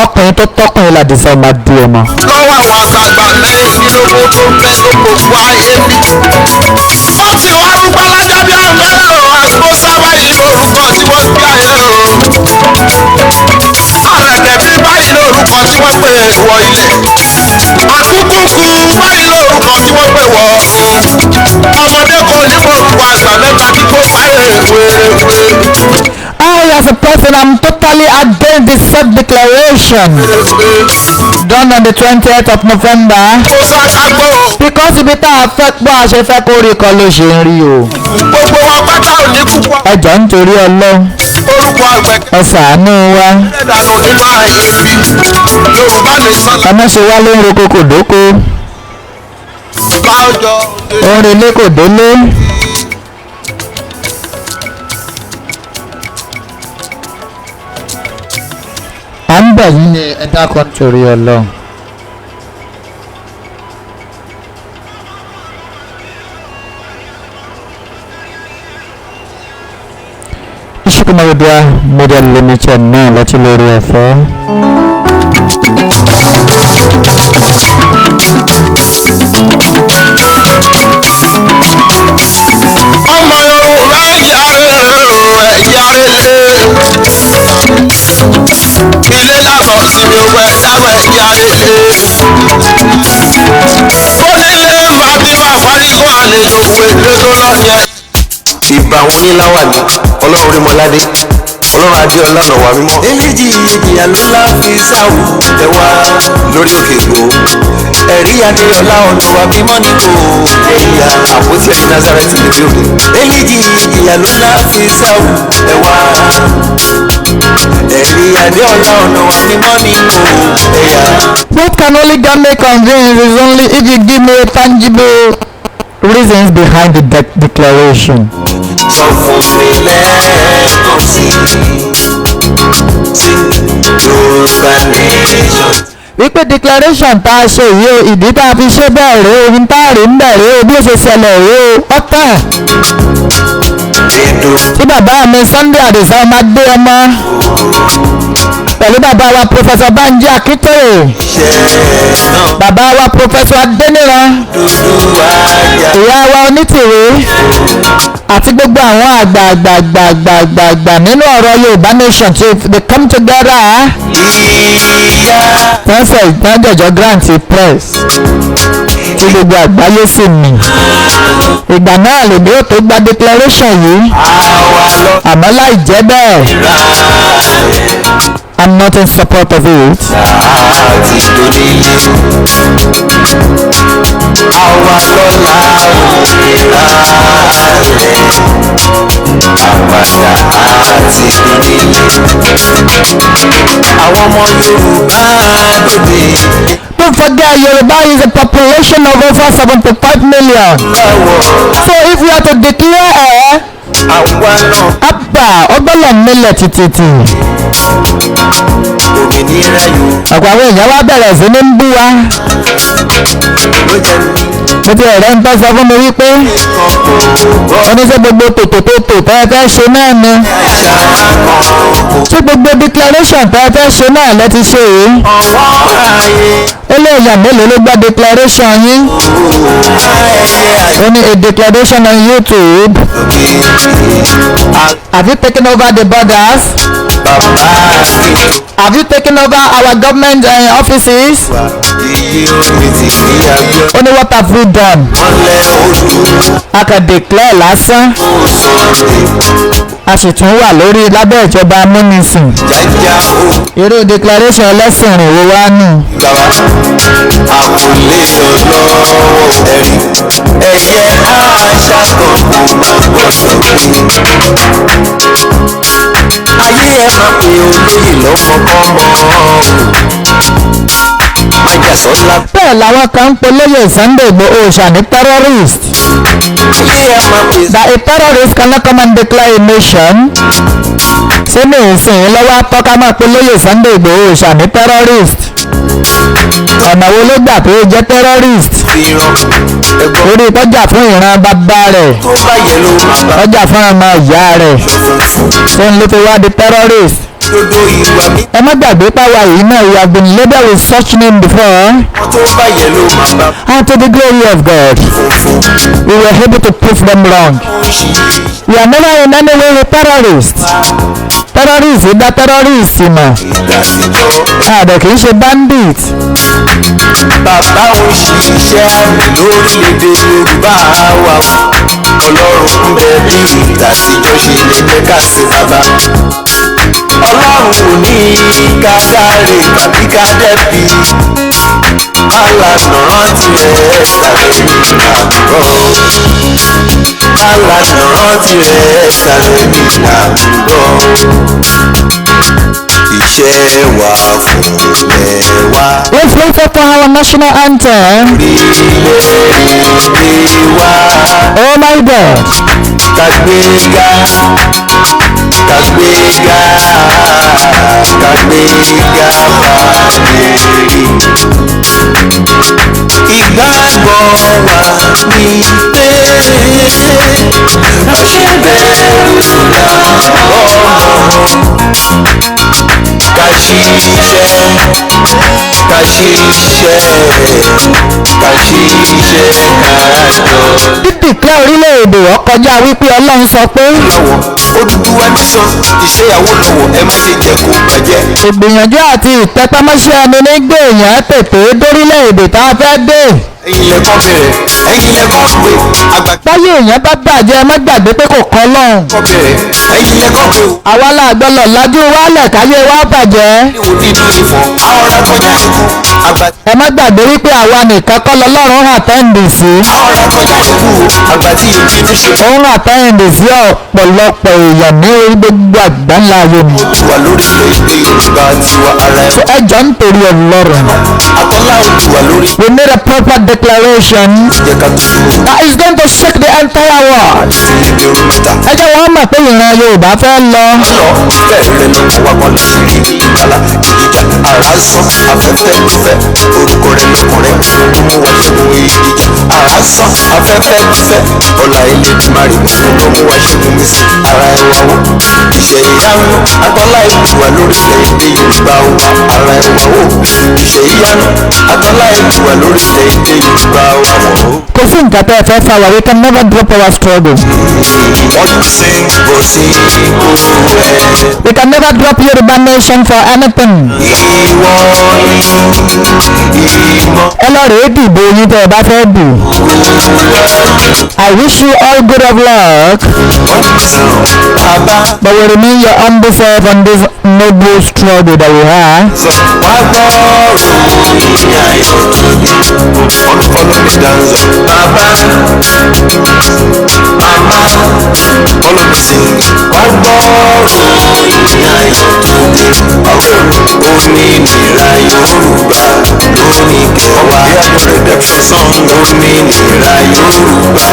Ọkùnrin tó tọkùnrin làdìsá ọmọ Adéyẹmọ. Lọ́wọ́ àwọn àgbààgbà mẹ́rìndínlógún tó ń bẹ tó gbogbo ayé bí. Ó ti wá rúgbọ́ lájá bí àmọ́lá o, àgbo sábà yìí lórúkọ tí wọ́n gbé ayé o. Àrẹ̀kẹ̀ bí báyìí lórúkọ tí wọ́n pè wọ ilẹ̀. Àkúkúkú báyìí lórúkọ tí wọ́n pè wọ ọ̀run. Ọmọdé kan ní orúkọ àgbà mẹ́ta tí kò fáyé wéréwéré. I as a person am totally against the self-declaration done on the 20th of November Kó sákágbó o. because ibi tá a fẹ́ gbọ́ a ṣe fẹ́ kó rí kọ́ ló ṣe ń rí o. Gbogbo wa pátá ò ní kúkú Ẹ jọ̀ọ́, nítorí Ọlọ́run, orúkọ àgbẹ̀ ẹ ṣàánú wa. dànù nínú ayé bí. Yorùbá nation Ẹ má ṣe wá ló ń roko kò dóko, láwùjọ. ó ń relé kò délé. À ń bẹ̀ yín ni, ẹ dákun nítorí Ọlọ́run. Ìṣèkùnmọ̀rẹ́díà Media Limited náà lọ́tí lórí ẹ̀fọ́. Ọmọ Yorùbá, yàrá yàrá ilé làbọ̀ síbi owó ẹ̀dáwọ̀ yàrá onílé fatima farigun àlejò wèlé tó lọ yẹn. Ìbà wọn ní láwàní ọlọ́run rí mọ́ládé. Ọlọ́run Adéọlá ọ̀nà wa mímọ́. Eléjì ìjìyà ló lá fi sáwù ẹwà lórí òkè Ìgbò. Ẹ̀rí Adéọlá ọ̀nà wa mímọ́ ní kò ẹ̀yà àpótí ẹ̀rí Nazareth ní building. Eléjì ìjìyà ló lá fi sáwù ẹwà. Ẹ̀rí Adéọlá ọ̀nà wa mímọ́ ní kò ẹ̀yà. What can only God may convince is only if you give me tangible reasons behind the declaration. Sọ fún mi lẹ́ẹ̀kan sí sí Yorùbá nation. Wípé declaration tá a ṣe yìí o, ìdí tá a fi ṣe bẹ́ẹ̀ rèé o, ohun tá a rí ń bẹ̀ rèé o, bí ó ṣe ṣẹlẹ̀ rèé o, ọ̀tàn. Èdò Tí bàbá mi Sunday Adisa ọmọ adé ọmọ pẹ̀lú bàbá wa Professor Banji Akintoye, iṣẹ́ náà bàbá wa Professor Adéníran, dúdú àjà. Ìyá wa Onítìrí àti gbogbo àwọn àgbààgbààgbààgbààgbà nínú ọ̀rọ̀ Yorùbá nation tí they come together, Ìyá wọ́n fẹ́ ìtàn jọ̀jọ̀ grant press tí gbogbo àgbáyé sì mì. Ìgbà náà lèmi ò tó gba declaration yìí, àwa lọ àmọ́ láì jẹ́ bẹ́ẹ̀, ra I'm not in support of it. Àti donílé. Àwa lọ́la òmìnira rẹ̀. Àpàdà àti donílé. Àwọn ọmọ Yorùbá dòde. Don't forget, Yoruba is a population of over 75 million. Báwo So if we are to declare ẹ̀, àwa náà abba ọgbọ́lọ̀ mílẹ̀ tìtìtì. Òmìnira Yorùbá Ọ̀pọ̀ àwọn èèyàn wá bẹ̀rẹ̀ sí ní ń bú wa. Ló jẹ́ ní Mo ti ẹ̀rẹ́ ń tọ́ sọ fún mi wípé kan kò gbọ́. oníṣẹ́ gbogbo tòtòtòtò tẹ́ ẹ fẹ́ ṣe náà ni. Àṣà kan kò Ṣé gbogbo declaration tẹ́ ẹ fẹ́ ṣe náà lẹ́ ti ṣe yìí? Ọwọ́ ayé Ó lé èèyàn mélòó ló gbọ́ declaration yín? Ayẹyẹ. Ó ní a declaration on YouTube. Àgbè Have you taken over the borders? Bàbá mi Have you taken over our government offices? Wà iye omi ti ní abíọ́. Ó ní what have we done? Mọ́lẹ̀ olú A kàn declare lásán. Sunday. A sì tún wà lórí lábẹ́ ìjọba amúnisìn. Jájá o Irú declaration ẹlẹ́sìn rìn wo wá nù? Bàbá àkùlé ọlọ́wọ́ ẹ̀rí ẹ̀yẹ àṣà kan kò má gbọ́dọ̀ gbé. Ayé ẹ máa pe olóyè lọ́mọkọ́mọ májàsọ́lá. Bẹ́ẹ̀ làwọn kan ń polóyè Sunday Igboho Òòṣà ní terrorist. Ayé ẹ máa pe That a terrorist cannot come and declare a nation. Ṣé ní ìsìn lọ́wọ́ atọ́ka máa polóyè Sunday Igboho Òòṣà ní terrorist? Ọ̀nà wo ló gbà pé ó jẹ́ terrorist? Fìràn ẹ̀gbọ́n Orí tọ́jà fún ìran bàbá rẹ̀, tó bá yẹ ló máa bá tọ́jà fún ọmọ ìyá rẹ̀, funfun ṣé ń ló fi wá di terrorist? Dodo ìwà mi. Ẹ má gbàgbé páwa yìí náà, we have been labelled with such name before, Tó bá yẹ ló máa bá and to the glory of God, funfun we were able to prove them wrong. Ń ṣí. We are never in any way with terrorists. Terrorists dá terrorists mọ̀. Ìdásíjọ́ Àdẹ̀ kì í ṣe bandit. Bàbá ń ṣiṣẹ́ àmì lórílẹ̀‐èdè Yorùbá wa o. Ọlọ́run ń bẹ bí ìtàtijọ́ ṣe lè jẹ́ ká sí bàbá. Ọlọ́run ò ní ká dáre tàbí ká dẹ́bi. Alànà rántí rẹ̀ sàrẹ̀ ní àbúrò. Alànà rántí rẹ̀ sàrẹ̀ ní àbúrò. Iṣẹ́ wa fún ilẹ̀ wa. Let's wait up for our national anthem. Orílẹ̀-èdè wa. Oh my God. Kàgbéga, kàgbéga, kàgbéga bàbèrè. Ìgbàgbọ́ wa ni pé má ṣe bẹ̀rù làbọ̀ ká ṣiṣẹ́, ká ṣiṣẹ́, ká ṣiṣẹ́ ká jọ Dídìklẹ́ orílẹ̀-èdè ó kọjá wípé Ọlọ́run sọ pé lọ́wọ́. Odùduwà nation, iṣẹ́ Awólọ́wọ̀, ẹ má ṣe jẹ́ kó bàjẹ́. Ìgbìyànjú àti ìtẹpámọ́ṣẹ́ ẹni ní gbèyàn tètè dórílẹ̀-èdè tá a fẹ́ dé. Ẹ̀yin lẹ́kọ́ bẹ̀rẹ̀, ẹ̀yin lẹ́kọ́ pé àgbà Báyé èèyàn bá bàjẹ́, ẹ má gbàgbé pé kò kọ́ lọ́hùn. kọ́ bẹ̀rẹ̀, ẹ̀yin lẹ́kọ́ pé o. Àwa la gbọ́dọ̀ lajú wálẹ̀ káyé wa bàjẹ́. Níwò nínú ìfọ̀ àwòrán kọjá ikú àgbà. Ẹ má gbàgbé wípé àwa nìkan kọ́ lọ́lọ́run attend sí. Àwòrán kọjá ikú àgbà tí ìbínú ṣe. Òun attend sí ọ̀pọ̀lọpọ̀ èèyàn ní orí gbogbo àgbáńlá ayé mi. Olùwà lórí ilẹ̀ èdè Yorùbá tiwa ara ẹ̀. Ẹ jọ ń torí Ọlọ́run. Àtọ́lá Olùwà lórí. We need a proper declaration Jẹ́ ká tó dúró that is going to shake the entire world. sí ìbẹ̀rù mẹ́ta. Ẹ jẹ́ wọ́n mọ̀ pé ìran Yorùbá fẹ́ lọ. Lọ ìfẹ́ rẹ lọ́kọ̀ wa kan lè rí ìgbàlà. Ìjìjà àrá sán, afẹ́fẹ́ ló fẹ́, orúkọ rẹ lọ́kàn rẹ ló mú wa ṣẹ́gun. Ìjìjà àrá sán, afẹ́fẹ́ ló fẹ́, ọ̀la Elédùmarè ló mú wa ṣẹ́gun mi sí ara ẹwà wo. Iṣẹ́ ìyanu àtọ́lá Ìlúwà lórílẹ̀ èdè Yorùbá wa, ara ẹwà wo. Iṣẹ́ ìyanu àtọ́lá Ìlúwà lórílẹ̀ èdè Yorùbá wa wọ̀ ó. Kò sí nǹkan tẹ́ ẹ fẹ́ fà wá, we can never drop our struggle. Wọ́n ti ń bọ̀ sí ipò ẹ̀. We can never drop Yorùbá nation for anything. Ìwọ ni ìmọ̀. Ẹ lọ rèé dìbò yín tẹ́ ẹ bá fẹ́ dì. I wish you all good of luck, Bàbá but we remain your humble self on this noble struggle that we have. sọ wá gbọ́ òyìn ayọ̀ tó dé. Follow me dance. Bàbá, màmá, follow me sing. Wá gbọ́ òyìn ayọ̀ tó dé. Òmìnira Yorùbá lóní kẹwàá. Hear the redemption song. Òmìnira Yorùbá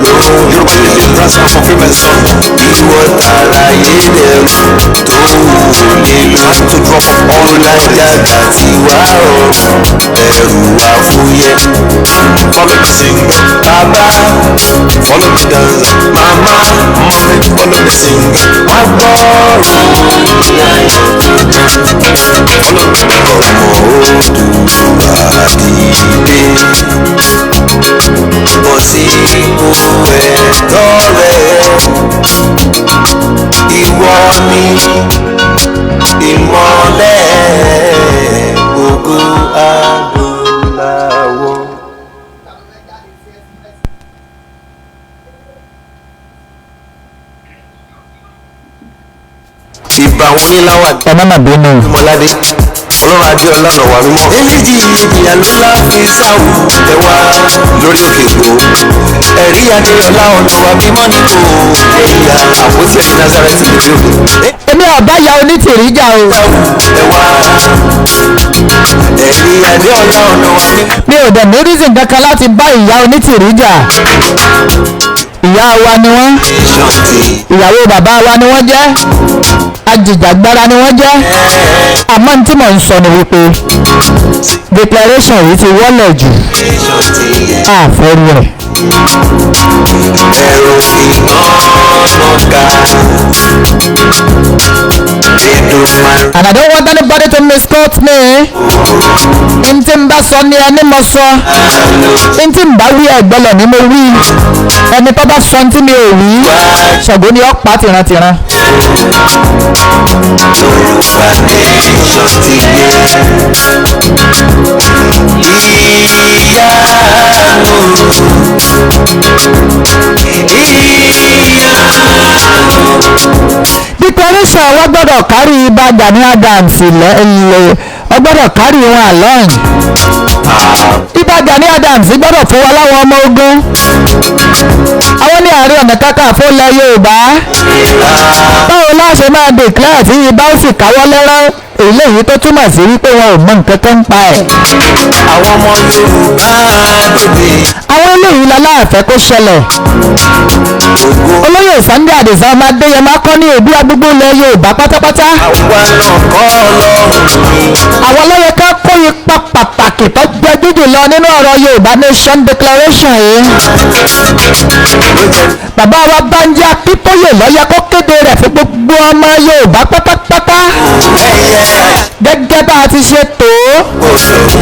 lóní Yorùbá deliverance and fulfilment song. Ìwọ tààrà yé dẹrù tó wù nílò. To drop off all lájàgà tí wà ọ̀run ẹrù wà fúyẹ́. Follow me sing. Bàbá, follow me dance. Màmá, mommy, follow me sing. Wá gbọ́ òyìn ayọ̀ tó dé. Follow me ọmọ Oòduà dìde. Bọ̀ sí ipò ẹ̀tọ́ rẹ̀. Ìwọ ni ìmọ́lẹ̀ gbogbo adúláwọ̀. Ìbà wọn níláwà. Ẹ má mà bínú. Mọ́ládé Ọlọ́run Adéọlá ọ̀nà wà mímọ́. Eléjì ìyá ló lá fi sáwù ẹ̀wà lórí òkè Èkó. Ẹ̀rí Adéọlá ọ̀nà wà mímọ́ ní kò ẹ̀yà àpótí ẹ̀rí Nazareth ní òkè. Èmi ọ̀bá ya onítìrí jà o. Ẹ̀wà ẹ̀rí Adéọlá ọ̀nà wà mímọ́. Mi ò dẹ̀ ní reason kankan láti bá ìyá onítìrí jà. Ìyá wa ni wọ́n, ìyàwó bàbá wa ni wọ́n jẹ́, ajìjàgbara ni wọ́n jẹ́. Àmọ́ ní tí mò ń sọ ni wípé declaration yìí ti wọ́lẹ̀ jù, àfẹ́rù rẹ̀. Ẹ̀rù ìgbọ́nà ká Èdùmàrè. And I don't want anybody to misquote me. N tí n bá sọ ni ẹni mo sọ. N tí n bá wí ẹ̀gbọ́lọ̀ ni mo wí. Ẹni tó bá sọ ní tí mi ò wí, Ṣàngó ni ó pa tìrantìran. Yorùbá nation ti dé. Ìyanu, ìyanu. Declaration wa gbọ́dọ̀ kárí Ìbà Gani Adams lẹ́ ọ gbọ́dọ̀ kárí wọn along. Ìbà Gani Adams gbọ́dọ̀ fún wa láwọn ọmọ ogun. Àwọn ní Ààrẹ Ọ̀nà Kakanfò ilẹ̀ Yorùbá. Báwo la ṣe máa declare tí ibà ó sì káwọ́ lẹ́rán, eléyìí tó túmọ̀ sí wípé wọn ò mọ nǹkan tó ń pa ẹ̀? Àwọn ọmọ Yorùbá dòde. Àwọn eléyìí la láàfẹ́ kó ṣẹlẹ̀. Ògo. Olóyè Sunday Adisa ọmọ Adéyẹmọ akọni òbí agbègbè ilẹ̀ Yorùbá pátápátá. Àwa náà kọ́ Ọlọ́run ni. Àwọn lọ́yẹ ká kó ipa pàtàkì tó jẹ́ jújù lọ nínú ọ̀rọ̀ Yorùbá nation declaration yìí. Ló jẹ́. Bàbá wa Bánjí Akíntóyè lọ́yẹ kó kéde rẹ̀ fún gbogbo ọmọ Yorùbá pátápátá Ẹyẹ gẹ́gẹ́ bá a ti ṣe tó. òṣòwò.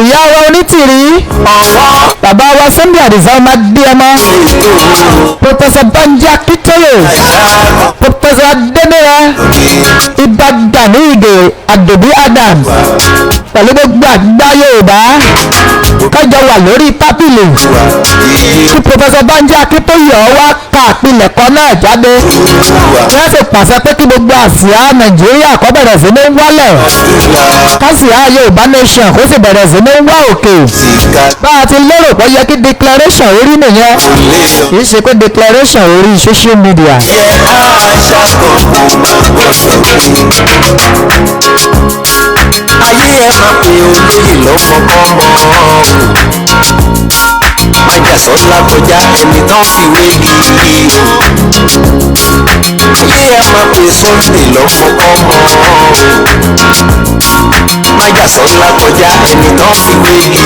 Ìyá wa Onítìrí, Ọ̀wọ́n bàbá wa Sunday Adisa ọmọ Adéyẹmọ, ètò. Professor Bánjí Akíntóyè, Àṣà. Professor Professor Adéníran, Ìbà Gani Ìgè Àdòbí Adams pẹ̀lú gbogbo àgbà Yorùbá kọjọ wà lórí tábìlì kí Professor Banji Akíntóyè wá ka àpilẹ̀kọ náà jáde, kí wọ́n sì pàṣẹ pé kí gbogbo àsíá Nàìjíríà kó bẹ̀rẹ̀ sí ní wálẹ̀, kásìá Yorùbá nation kó sì bẹ̀rẹ̀ sí ní wá òkè. Bá a ti lérò pé ó yẹ kí declaration orí nìyẹn, kì í ṣe pé declaration orí social media. Àṣà kan kò má gbọ́dọ̀ gbé. Ayé ẹ máa pe olóyè lọ́mọkọ́mọ o. Májàsọ́lá kọjá ẹni tán fi wégi o. Ayé ẹ máa pe Sunday lọ́mọkọ́mọ o. Májàsọ́lá kọjá ẹni tán fi wégi o.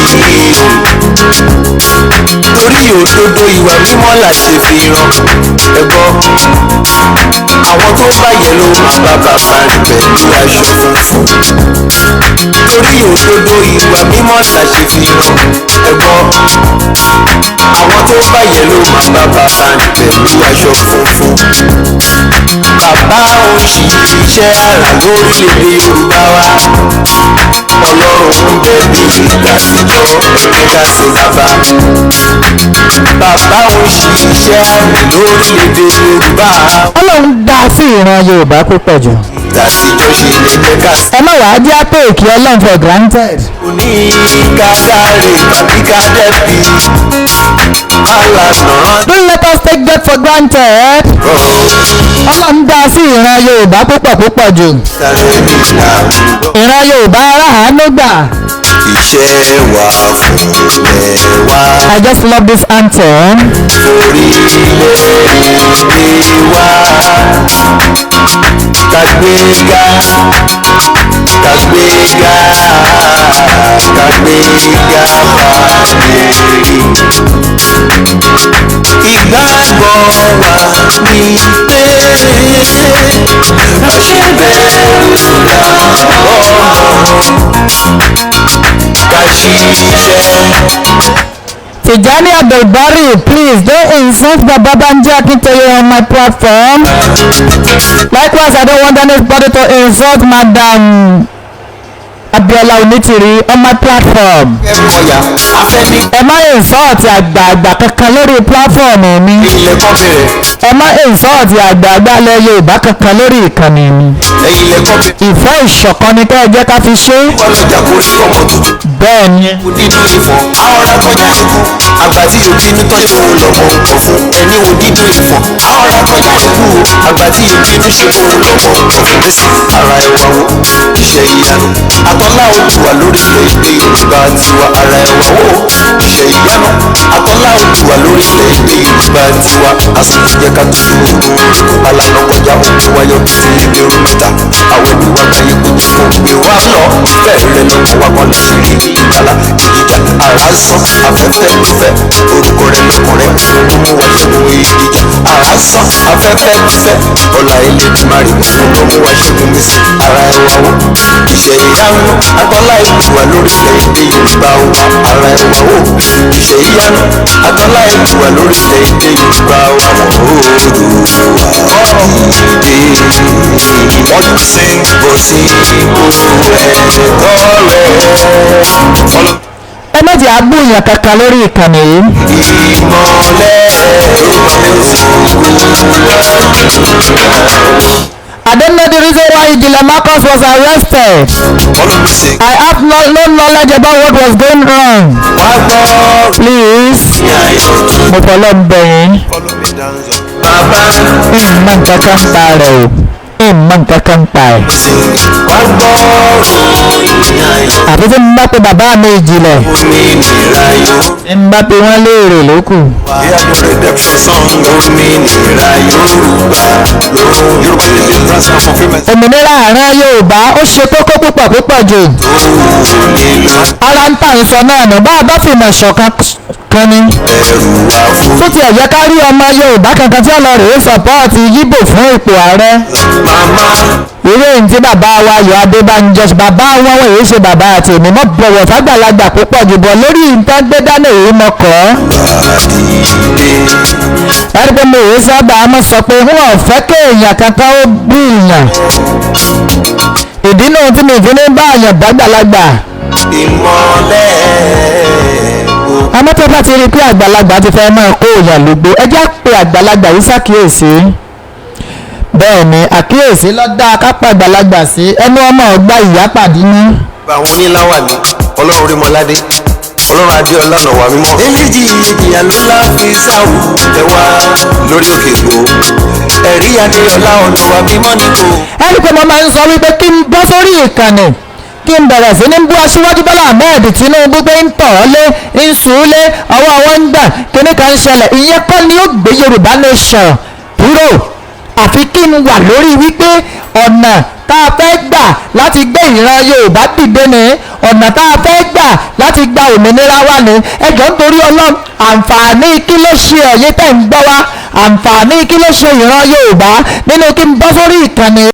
Torí òdodo ìwà mímọ́ là ṣe fi ràn ẹ̀gbọ́n. Àwọn tó bá yẹ ló máa bá bàbá rìn pẹ̀lú aṣọ funfun. Torí òdodo ìwà mímọ́ là ṣe fi ràn ẹ̀gbọ́n. Àwọn tó bá yẹ ló máa bá bàbá rìn pẹ̀lú aṣọ funfun. Bàbá ń ṣiṣẹ́ àrà lórílẹ̀‐èdè Yorùbá wa. Ọlọ́run ń bẹ bí ìgbà àtijọ́, ẹ jẹ́ ká sin bàbá. Bàbá ń ṣiṣẹ́ àmì lórílẹ̀‐èdè Yorùbá. Ọlọ́run dá sí ìran Yorùbá púpọ̀ jù. Ìgbà àtijọ́ ṣe lè jẹ́ ká sin. Ẹ má wàá jẹ́ àpè kí Ọlọ́run for granted. Ní kádàrí tàbí kádẹ́bí alànà. Don't let us take God for granted. Ọlọ́run dá sí ìran Yorùbá púpọ̀ púpọ̀ jù. Ìran Yorùbá aráàánú gbà. Iṣẹ́ wa fúnlẹ̀ wa. I just love this anthem. Orílẹ̀-èdè wa kàgbéga, kàgbéga, kàgbéga balẹ̀ rí. Ìgbàgbọ́ wa ni pé bá ṣe bẹ́ẹ̀ là ọmọ ká ṣiṣẹ́. Tijani Abdulbari, please don't insult Baba Banji Akintoye on my platform. Likewise, I don't want anybody to insult Madam Abiola Onitiri on my platform. Ẹ̀kọ́yà afẹ́ni. Ẹ má insult àgbààgbà kankan lórí platform mi. Ilẹ̀ kọ́ bẹ̀rẹ̀. Ẹ má insult àgbààgbà ilẹ̀ Yorùbá kankan lórí ìkànnì mi. Ẹ̀yìn ilẹ̀ kọ́ bẹ̀rẹ̀. Ìfẹ́ ìṣọ̀kan ni kẹ́ ẹ jẹ́ ká fi ṣe é. Ọlọ́jà kò rí ọmọ tuntun. Bẹ́ẹ̀ ni. Kò nínú ìfọ̀n àwọ̀rá kọjá ikú. Àgbà tí yóò bínú tọ́jú òun lọ́mọ nǹkan fún ẹni wo dídú ìfọ̀n àwọ̀rá kọjá ikú. Àgbà tí yóò bínú ṣe òun lọ́mọ nǹkan fún mẹ́sì. Ara ẹwà wo iṣẹ́ ìyanu àtọ́lá Oòduà lórílẹ̀‐èdè Yorùbá tiwa. Ara ẹwà wo iṣẹ́ ìyanu àtọ́lá Oòduà lórílẹ̀‐èdè Yorùbá tiwa. Àsìkò jẹ́ ká tó ogun alànà kọjá òkú wáyọ̀ sí ẹgbẹ̀rún mẹ́ta àwọn ẹbí wa gbáyé kó jẹ́ kó gbé wa lọ. Ìfẹ́ rẹ lọ́kọ̀ wa kan láṣìírí ìgbàlá ìjìjà àrà ń sọ afẹ́fẹ́ ló fẹ́ orúkọ rẹ lọ́kàn rẹ ló mú wa ṣẹ́gun ìjìjà àrà ń sọ afẹ́fẹ́ ló fẹ́ ọ̀la Elédùmarè òun ló mú wa ṣẹ́gun mi sí. Ara ẹwà wo iṣẹ́ ìyanu àtọ́lá Oòduà lórílẹ̀‐èdè Yorùbá wa. Ara ẹwà wo iṣẹ́ ìyanu àtọ́lá Oòduà lórílẹ̀‐èdè Yorùbá wa. Oòduà dìde bọ́ sípò ẹ̀tọ́ rẹ̀. Ẹ má jẹ́ abúyàn kankan lórí ìkànnì yìí. Ìmọ̀lẹ̀ ògùn. I don't know the reason why Ijile Marcus was arrested. I have no knowledge about what was going on. Wá gbọ́. Please, mo fọlọ́ ń bẹ̀ yín. Bàbá. Ìmọ̀ nǹkan kan ń pa rẹ̀ o. Ìmọ̀ nǹkan kan ń pa ẹ̀. Wá gbọ́. Àbí tí n bá pe bàbá mi ìjìnlẹ̀. Òmìnira yóò. Tí n bá pe wọ́n léèrè lókù. Hear the redemption song. Òmìnira Yorùbá lóhùn. Yorùbá deliverance and fulfillment. Òmìnira àárín Yorùbá ó ṣe kókó púpọ̀ púpọ̀ jù. Tó wù ní lọ. Ara ń tà ń sọ náà nù bá a bá fìmọ̀ ṣọ̀kan. kan ni? Ẹrù àfo. Tó tiẹ̀ yẹ ká rí ọmọ Yorùbá kankan tí ó lọ rèé support Yíbò fún ipò ààrẹ? Màmá. Irú èyí tí bàbá wa Ayọ̀ Adébánjọ, bàbá wọn, wọ́n èyí ṣe bàbá tèmi, mọ́ bọ̀wọ̀ fàgbàlagbà púpọ̀ jùbọ̀ lórí nǹkan gbé dáná èyí mọ́ kọ́. Dìde. Ẹni pé mo èyí sábà mọ́ sọ pé wọn ò fẹ́ kéèyàn kankan ó bú ìyàn, ìdí náà tí mi fi ní bá àyàn bàgbàlagbà. Ìmọ̀lẹ̀ o. Àmọ́ tó bá ti rí i pé àgbàlagbà ti fẹ́ máa kó èèyàn lógbó, ẹ jẹ́ pé àgbàlagbà yìí ṣàkíyèsí. Bẹ́ẹ̀ ni, àkíyèsí lọ́dá kápá àgbàlagbà sí ẹnu ọmọ ọgbà ìyá pàdé ní. Àwọn oníláwà ní Ọlọ́run rímọládé, Ọlọ́run Adéọlá ọ̀nà wà mímọ́. Eléjì ìjìyà ló lá fi sáwù ẹwà lórí òkè ègbò. Ẹ̀rí Adéọlá ọ̀nà wà mímọ́ ní kò. Ẹni pé mo máa ń sọ wípé kí n bọ́ sórí ìkànnì, kí n bẹ̀rẹ̀ sí ní bú Aṣíwájú Bọ́lá Ahmed Tinubu pé ń tọ̀ ọ́ lé, ń sùn ún lé, ọwọ́ wọn ń gbà, kíní kan ń ṣẹlẹ̀, ìyẹn kọ́ ni ó gbé Yorùbá nation dúró. Àfi kí n wà lórí wípé ọ̀nà tá a fẹ́ gbà láti gbé ìran Yorùbá dìde ní, ọ̀nà tá a fẹ́ gbà láti gba òmìnira wa ní. Ẹjọ́, nítorí Ọlọ́run, àǹfààní kí ló ṣe ẹ̀yin tẹ̀ ń gbọ́ wa? Àǹfààní kí ló ṣe ìran Yorùbá nínú kí n bọ́ sórí ìkànnì?